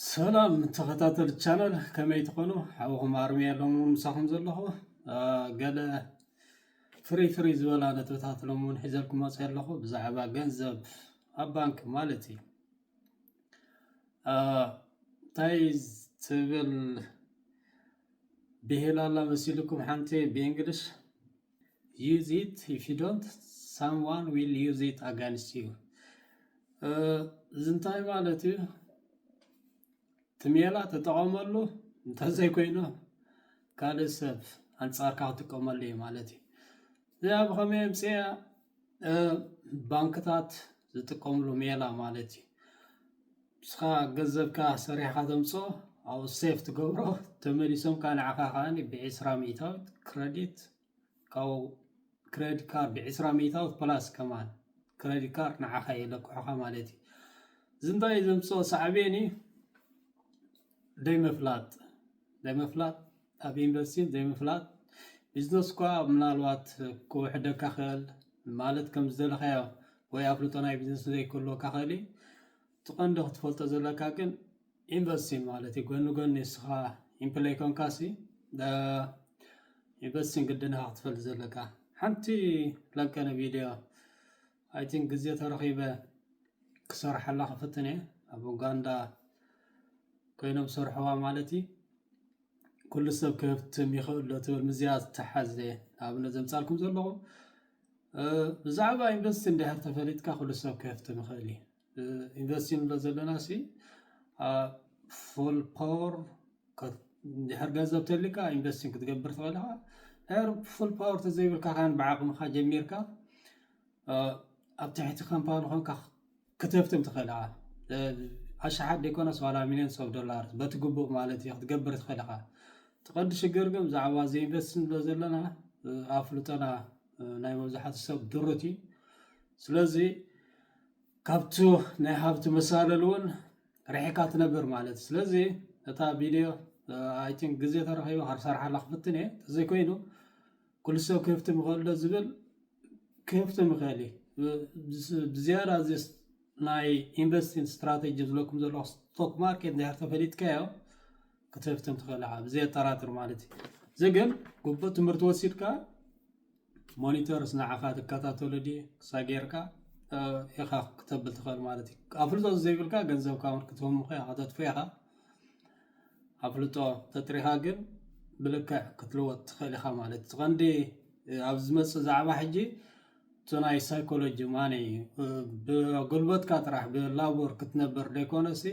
ሰላም ተኸታተልቲ ቻነል፣ ከመይ ትኾኑ? ሓውኹም ኣርሚ ኣለኹም ምሳኹም ዘለኹ። አ፣ ገለ ፍሪ ፍሪ ዝበላ ነጥብታት ሎም እውን ሒዘልኩም መፅእ ኣለኹ፣ ብዛዕባ ገንዘብ ኣብ ባንክ ማለት እዩ። አ፣ እንታይ ትብል ብሂል ኣላ መሲልኩም? ሓንቲ ብእንግሊሽ፣ use it, if you don't, someone will use it against you። እ፣ እዚ እንታይ ማለት እዩ? እቲ ሜላ ተጠቐመሉ፣ እንተዘይኮይኑ ካልእ ሰብ ኣንጻርካ ክጥቀመሉ እዩ ማለት እዩ። እዚኣ ብኸመይ ኣምፅያ? እ፣ ባንክታት ዝጥቀምሉ ሜላ ማለት እዩ። ንስኻ ገንዘብካ ሰሪሕካ ተምፅኦ፣ ኣብኡ ሴፍ ትገብሮ፣ ተመሊሶም ከዓ ንዓኻ ከዓ ብዒስራ ሚእታዊት ክረዲት፣ ካብኡ ክረዲት ካርድ ብዒስራ ሚእታዊት ፕላስ ከማን ክረዲት ካርድ ንዓኻ የለቅሑኻ ማለት እዩ። እዚ እንታይ እዩ ዘምፅኦ ሳዕቤን እዩ? ደይምፍላጥ፣ ደይምፍላጥ ኣብ ኢንቨስቲንግ ደይምፍላጥ። ቢዝነስ እኳ ምናልባት ክውሕደካ ክእል ማለት ከም ዝደለኻዮ ወይ ኣፍልጦ ናይ ቢዝነስ ዘይክህልወካ ክእል እዩ። እቲ ቀንዲ ክትፈልጦ ዘለካ ግን ኢንቨስቲንግ ማለት እዩ። ጎኒ ጎኒ ንስኻ ኢምፕሎይ ኮንካሲ፣ እ፣ ኢንቨስቲንግ ግድን ኢኻ ክትፈልጥ ዘለካ። ሓንቲ ለንቀነ ቪድዮ፣ ኣይ ቲንክ፣ ግዜ ተረኺበ ክሰርሓላ ክፍትን እየ። ኣብ ኡጋንዳ ኮይኖም ሰርሕዋ ማለት እዩ። ኩሉ ሰብ ክህፍትም ይኽእል ዶ ትብል፣ ምዝያ ዝተሓዘ ንኣብነት ዘምጻልኩም ዘለኹ፣ እ፣ ብዛዕባ ኢንቨስቲ እንድሕር ተፈሊጥካ ኩሉ ሰብ ክህፍትም ይኽእል እዩ። እ፣ ኢንቨስቲ ንብሎ ዘለና ሲ፣ አ፣ ፉል ፓወር ከ-፣ እንድሕር ገንዘብ ተልካ ኢንቨስቲንግ ክትገብር ትኽእል ኢኻ። እንድሕር ፉል ፓወር ተዘይብልካ፣ ካን ብዓቕምኻ ጀሚርካ፣ እ፣ ኣብ ትሕቲ ካምፓኒ ኾንካ ክትህፍትም ትኽእል ኢኻ። እ፣ ኣሽሓት ደይኮነስ ዋላ ሚሊዮንስ ኦፍ ዶላር በቲ ግቡእ ማለት እዩ ክትገብር ትኽእል ኢኻ። እቲ ቀንዲ ሽግር ግን ብዛዕባ እዚ ኢንቨስት ንብሎ ዘለና፣ እ፣ ኣፍልጦና፣ እ፣ ናይ መብዛሕትኡ ሰብ ድሩት እዩ። ስለዚ ካብቱ ናይ ሃብቲ መሳለል እውን ርሒካ ትነብር ማለት እዩ። ስለዚ እታ ቪድዮ፣ እ፣ ኣይ ቲንክ፣ ግዜ ተረኺቡ ክሰርሓላ ክፍትን እየ። እንተዘይኮይኑ ኩሉ ሰብ ክህፍትም ይኽእል ዶ ዝብል፣ ክህፍትም ይኽእል እዩ። ብ-፣ ብስ-፣ ብዝያዳ እዚ ስ-፣ ናይ ኢንቨስቲንግ ስትራቴጂ ዝብለኩም ዘለኹ፣ ስቶክ ማርኬት እንድሕር ተፈሊጥካዮ ክትህፍትም ትኽእል ኢኻ፣ ብዘየጠራጥር ማለት እዩ። እዚ ግን ግቡእ ትምህርቲ ወሲድካ፣ ሞኒተርስ ንዓኻ ትከታተሎ ድዩ ክሳ ጌርካ፣ እ፣ ኢኻ ክተብል ትኽእል ማለት እዩ። ኣፍልጦ ዘይብልካ ገንዘብካ እውን ክትህምኾ ኢኻ፣ ከተጥፍኦ ኢኻ። ኣፍልጦ ተጥሪኻ ግን ብልክዕ ክትልወጥ ትኽእል ኢኻ ማለት እዩ። እቲ ቀንዲ፣ እ፣ ኣብ ዝመጽእ ዛዕባ ሕጂ፣ እቲ ናይ ሳይኮሎጂ ማኒ እዩ። እ፣ ብጉልበትካ ጥራሕ ብላቦር ክትነብር ደይኮነሲ፣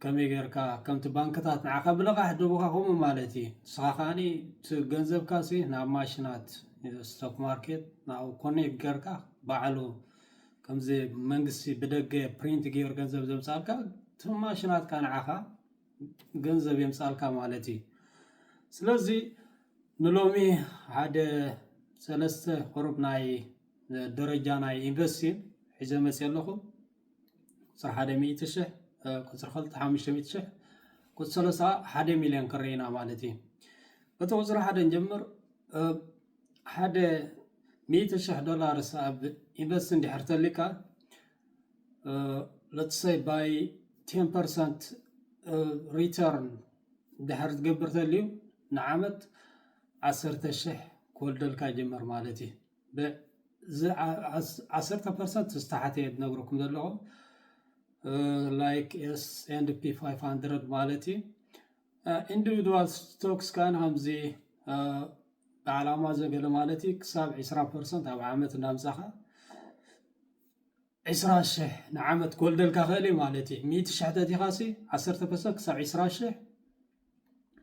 ከመይ ጌርካ ከምቲ ባንክታት ንዓኻ ብልቓሕ ድቡኻ ከምኡ ማለት እዩ። ንስኻ ከኣኒ እቲ ገንዘብካሲ ናብ ማሽናት፣ ስቶክ ማርኬት ናብኡ ኮኔክት ጌርካ ባዕሉ ከምዚ መንግስቲ ብደገ ፕሪንት ገይሩ ገንዘብ ዘምጻልካ፣ እቲ ማሽናትካ ንዓኻ ገንዘብ የምጻልካ ማለት እዩ። ስለዚ ንሎሚ ሓደ ሰለስተ ቁሩብ ናይ ደረጃ ናይ ኢንቨስቲን ሒዘ መፅእ ኣለኹ። ቁፅሪ ሓደ ሚእቲ ሽሕ፣ እ፣ ቁፅሪ ክልተ ሓሙሽተ ሚእቲ ሽሕ፣ ቁፅሪ ሰለስተ ሓደ ሚልዮን ክርኢና ማለት እዩ። በቲ ቁፅሪ ሓደ ንጀምር። እ፣ ሓደ ሚእቲ ሽሕ ዶላርስ ኣብ ኢንቨስት እንድሕር ተሊካ፣ እ፣ let's say by ten percent፣ እ፣ ሪተርን ድሕር ትገብር ተልዩ፣ ንዓመት ዓሰርተ ሽሕ ክወልደልካ ይጀምር ማለት እዩ። ብ-፣ እዚ ዓ-፣ ዓስ-፣ ዓሰርተ ፐርሰንት ዝተሓተ እየ ዝነግረኩም ዘለኹ። እ፣ like ኤስ ኤንድ ፒ ፋይቭ ሃንድረድ ማለት እዩ። እ፣ ኢንዲቪድዋል ስቶክስ ከኣ ከምዚ፣ እ፣ ብዓል ኣማዞን ገለ ማለት እዩ፣ ክሳብ ዕስራ ፐርሰንት ኣብ ዓመት እንዳምጻኻ ዕስራ ሽሕ ንዓመት ክወልደልካ ክእል እዩ ማለት እዩ። ሚእቲ ሽሕ ተቲኻሲ ዓሰርተ ፐርሰንት ክሳብ ዕስራ ሽሕ፣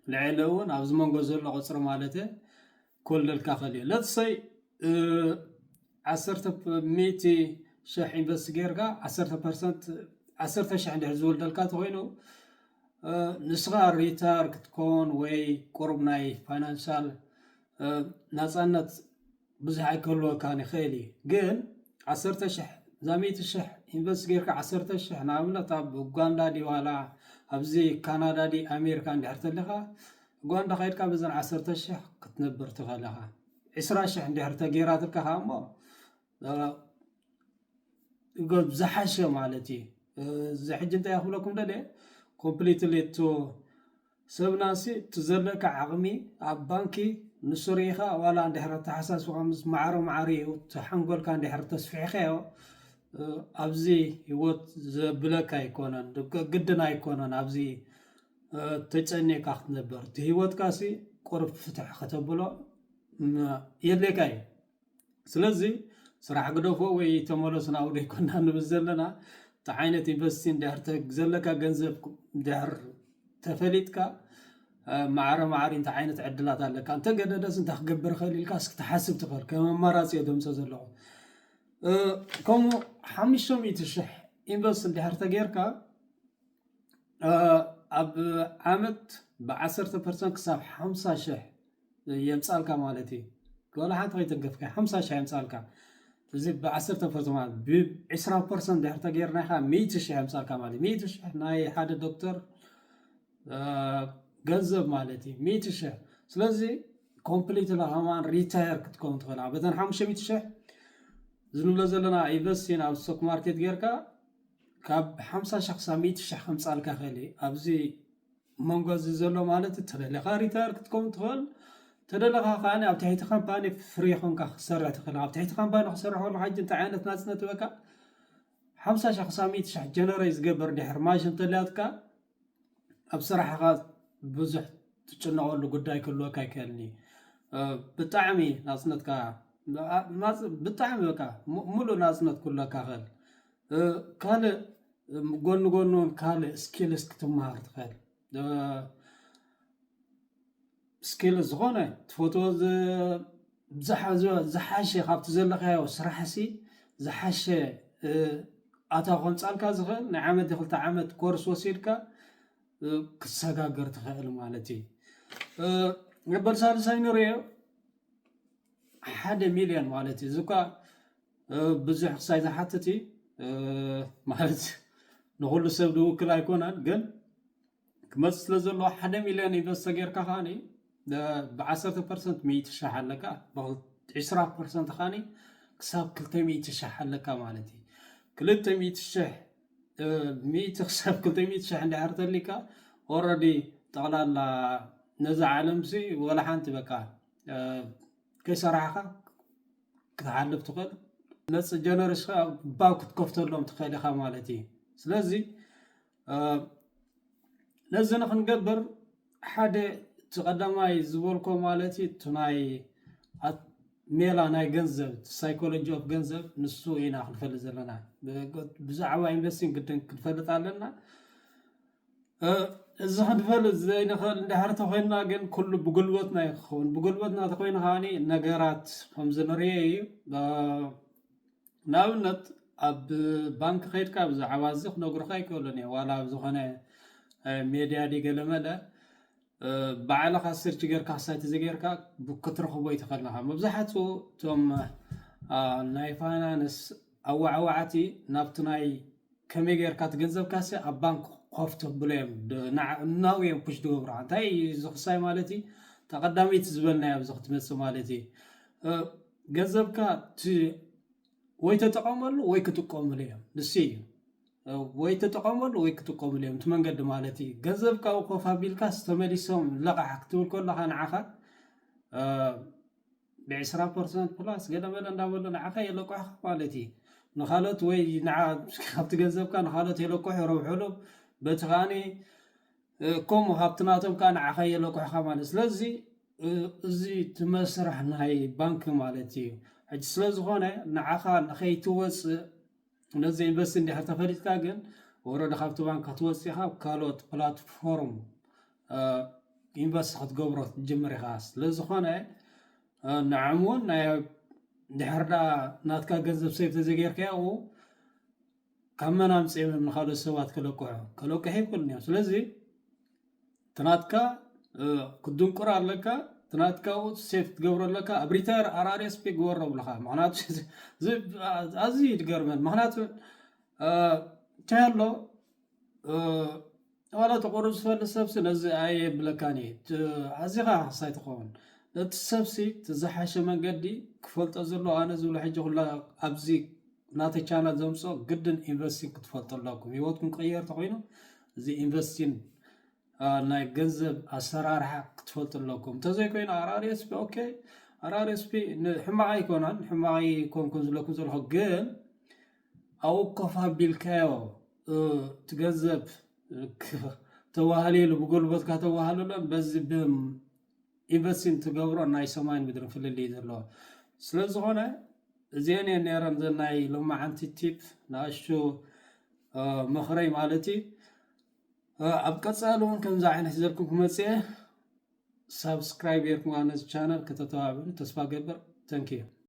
ልዕሊ እውን ኣብዚ መንጎ ዘሎ ቁፅሪ ማለት ክወልደልካ ክእል እዩ። Let's say፣ እ፣ ዓሰርተ ፕ-፣ ሚእቲ ሽሕ ኢንቨስት ጌርካ ዓሰርተ ፐርሰንት፣ ዓሰርተ ሽሕ እንድሕር ዝወልደልካ ተኾይኑ፣ እ፣ ንስኻ ሪታር ክትኮን ወይ ቁሩብ ናይ ፋይናንሻል፣ እ፣ ናፃነት ብዙሕ ኣይክህልወካን ይኽእል እዩ። ግን ዓሰርተ ሽሕ፣ እዛ ሚእቲ ሽሕ ኢንቨስት ጌርካ ዓሰርተ ሽሕ ንኣብነት ኣብ ኡጋንዳ ድዩ ዋላ ኣብዚ ካናዳ ድዩ ኣሜሪካ እንድሕር ተለኻ፣ ኡጋንዳ ከይድካ በዘን ዓሰርተ ሽሕ ክትነብር ትኽእል ኢኻ። ዕስራ ሽሕ እንድሕር ተገይራትልካ ከኣ እሞ፣ እ፣ እጎ ዝሓሸ ማለት እዩ። እ፣ እዚ ሕጂ እንታይ ክብለኩም ደልየ፣ completely to ሰብናሲ እቲ ዘለካ ዓቕሚ ኣብ ባንኪ ንሱ ርኢኻ ዋላ እንድሕር ኣተሓሳስብኻ ምስ ማዕረ ማዕሪኡ እቲ ሓንጎልካ እንድሕር ተስፊሕካዮ ኣብዚ ህይወት ዘብለካ ኣይኮነን፣ ግድን ኣይኮነን ኣብዚ ተጨኒቕካ ክትነበር። እቲ ህይወትካሲ ቁሩብ ፍትሕ ከተብሎ የድልየካ እዩ። ስለዚ ስራሕ ግደፎ ወይ ተመለሱ ናብኡ ዘይኮና ንብል ዘለና። እቲ ዓይነት ኢንቨስቲ እንድሕር ዘለካ ገንዘብ እንድሕር ተፈሊጥካ ማዕረ ማዕሪ እንታይ ዓይነት ዕድላት ኣለካ እንተገደደስ እንታይ ክገብር ኽእል ኢልካ እስኪ ትሓስብ ትኽእል። ከም ኣማራፂ እየ ደምፀ ዘለኹ። ከምኡ ሓሙሽተ ሚእቲ ሽሕ ኢንቨስት እንድሕር ተጌርካ ኣብ ዓመት ብ10 ፐርሰንት ክሳብ ሓምሳ ሽሕ የምፃልካ ማለት እዩ። ወላ ሓንቲ ከይተንከፍካ ሓምሳ ሽሕ የምፃልካ። እዚ ብ10 ፐርሰንት ማለት ብ20 ፐርሰንት ድሕር ተገይርናኻ ሚእቲ ሽሕ የምፃልካ ማለት እዩ። ሚእቲ ሽሕ ናይ ሓደ ዶክተር ገንዘብ ማለት እዩ። ሚእቲ ሽሕ ስለዚ ኮምፕሊት ከማን ሪታየር ክትከውን ትኽእል በተን ሓሙሽተ ሚእቲ ሽሕ ዝንብሎ ዘለና ኢንቨስቲን ኣብ ስቶክ ማርኬት ጌርካ ካብ ሓምሳ ሽሕ ክሳብ ሚእቲ ሽሕ ከምፃልካ ኽእል ኣብዚ መንጎ እዚ ዘሎ ማለት ተደለኻ ሪታየር ክትከውን ትኽእል። ተደለኻ ከኣ ኣብ ትሕቲ ካምፓኒ ፍሪ ኾንካ ክሰርሕ ትኽእል። ኣብ ትሕቲ ካምፓኒ ክሰርሕ ከሎ ሓጂ እንታይ ዓይነት ናፅነት በቃ ሓምሳ ሽሕ ክሳብ ሚእቲ ሽሕ ጀነሬት ዝገብር ድሕር ማሽን ተልያትካ ኣብ ስራሕኻ ብዙሕ ትጭነቐሉ ጉዳይ ክህልወካ ኣይክእልን እዩ። ብጣዕሚ ናፅነትካ ብጣዕሚ በቃ ሙሉእ ናፅነት ክህልወካ ክእል። ካልእ ጎኒ ጎኑ ካልእ ስኪልስ ክትመሃር ትኽእል። ስኪል ዝኾነ ትፈትዎ ዝሓሸ ካብቲ ዘለካዮ ስራሕሲ ዝሓሸ ኣታ ከምፃልካ ዝኽእል ናይ ዓመት ክልተ ዓመት ኮርስ ወሲድካ ክትሰጋገር ትኽእል ማለት እዩ። መበል ሳልሳይ ንሪኦ ሓደ ሚልዮን ማለት እዩ። እዚ እኳ ብዙሕ ክሳይ ዝሓትት እዩ ማለት ንኩሉ ሰብ ዝውክል ኣይኮነን፣ ግን ክመፅእ ስለ ዘለዎ ሓደ ሚልዮን ኢንቨስት ተጌርካ ከዓኒ ብዓሰርተ ፐርሰንት ሚእቲ ሽሕ ኣለካ፣ ብዕስራ ፐርሰንት ከዓኒ ክሳብ ክልተ ሚእቲ ሽሕ ኣለካ ማለት እዩ። ክልተ ሚእቲ ሽሕ ሚእቲ ክሳብ ክልተ ሚእቲ ሽሕ እንድሕር ተሊካ ኦረዲ ጠቕላላ ነዛ ዓለምሲ ወላ ሓንቲ በቃ ከይሰራሕኻ ክትሓልፍ ትኽእል። መፅእ ጀነሬሽን ባብ ክትከፍተሎም ትኽእል ኢኻ ማለት እዩ። ስለዚ ነዚ ንክንገብር ሓደ እቲ ቀዳማይ ዝበልኮ ማለት እዩ እቲ ናይ ሜላ ናይ ገንዘብ ሳይኮሎጂ ኦፍ ገንዘብ ንሱ ኢና ክንፈልጥ ዘለና። ብዛዕባ ኢንቨስቲንግ ግድን ክንፈልጥ ኣለና። እዚ ክንፈልጥ ዘይንኽእል እንድሕር ተኮይንና ግን ኩሉ ብጉልበትና እዩ ክኸውን። ብጉልበትና ተኮይኑ ከዓኒ ነገራት ከምዚ ንርኤ እዩ። ንኣብነት ኣብ ባንክ ከይድካ ብዛዕባ እዚ ክነግሩካ ኣይክእሉን እየ ዋላ ኣብ ዝኾነ ሜድያ ዲ ገለመለ ባዕልኻ ሰርች ጌርካ ክሳይቲ ዝጌርካ ክትረኽቦ ይትኽእልናኻ። መብዛሕትኡ እቶም ናይ ፋይናንስ ኣዋዕዋዕቲ ናብቲ ናይ ከመይ ጌርካ እቲ ገንዘብካሲ ኣብ ባንክ ኮፍ ተብሎ እዮም ናው እዮም ፑሽ ዝገብሩ እንታይ ዝኽሳይ ማለት እዩ። ተቐዳሚት ዝበልናዮ ኣብዚ ክትመፅእ ማለት እዩ። ገንዘብካ ወይ ተጠቐመሉ ወይ ክጥቀምሉ እዮም ንስ እዩ ወይ ተጠቐመሉ ወይ ክጥቀምሉ እዮም እቲ መንገዲ ማለት እዩ። ገንዘብካ ኮፍ ኣቢልካ ተመሊሶም ለቓሕ ክትብል ከለኻ ንዓኻ ብዕስራ ፐርሰንት ፕላስ ገለመለ እንዳበሉ ንዓኻ የለቅሑኻ ማለት እዩ። ንኻልኦት ወይ ንዓ ካብቲ ገንዘብካ ንኻልኦት የለቅሑ የረብሕሉ በቲ ከዓኒ ከምኡ ሃብቲ ናቶም ከዓ ንዓኻ የለቅሑኻ ማለት ስለዚ እዚ እቲ መስርሕ ናይ ባንክ ማለት እዩ። ሕጂ ስለ ዝኾነ ንዓኻ ንኸይትወፅእ ነዚ ኢንቨስት እንዲሕር ተፈሊጥካ ግን ወረደ ካብቲ ባንክ ክትወፅእ ኢኻ ካልኦት ፕላትፎርም ኢንቨስት ክትገብሮ ትጅምር ኢኻ። ስለዝኾነ ንዕም እውን ናይ ድሕር ዳ ናትካ ገንዘብ ሰይፍ ተዘገይርካዮ ካብ መን ኣምፅኦም እዮም ንካልኦት ሰባት ከለቅሑ ከለቅሑ ይክእሉን እዮም። ስለዚ ትናትካ ክድንቁር ኣለካ ትናትካ ሴፍ ክትገብሮ ኣለካ ኣብ ሪታየር ኣራርኤስፒ ግበሮ ብለካ ምክንያቱ ኣዝዩ ይድገርመን ምክንያቱ እንታይ ኣሎ ዋላ ተቆሩ ዝፈልጥ ሰብሲ ነዚ ኣየብለካን እዩ። ኣዚኻ ክሳይ ትኸውን ነቲ ሰብሲ እቲ ዝሓሸ መንገዲ ክፈልጦ ዘለዎ ኣነ ዝብሎ ሕጂ ኩላ ኣብዚ ናተይ ቻናል ዘምፅኦ ግድን ኢንቨስቲንግ ክትፈልጡ ኣለኩም። ህይወትኩም ክቕየር ተኮይኑ እዚ ኢንቨስቲን ናይ ገንዘብ ኣሰራርሓ ክትፈልጡ ኣለኩም። እንተዘይኮይኑ ኣር ኣር ኤስ ፒ ኦኬ፣ ኣር ኣር ኤስ ፒ ንሕማቕ ኣይኮናን፣ ሕማቕ ኣይኮንኩን ዝለኩም ዘለኹ፣ ግን ኣብኡ ኮፍ ኣቢልካዮ እቲ ገንዘብ ተዋህልየሉ፣ ብጉልበትካ ተዋህልሎን በዚ ብኢንቨስቲን ትገብሮ ናይ ሰማይን ምድርን ፍልልይ ዘለዎ ስለ ዝኾነ እዚአን እየን ነይረን ዘን ናይ ሎማዓንቲ ቲፕ ንኣሽቱ ምኽረይ ማለት እዩ። ኣብ ቀፃሊ እውን ከምዚ ዓይነት ዘልኩም ክመፅእ ሳብስክራይብ ጌርኩም ነዚ ቻነል ከተተባብዑ ተስፋ ገብር። ተንኪዩ።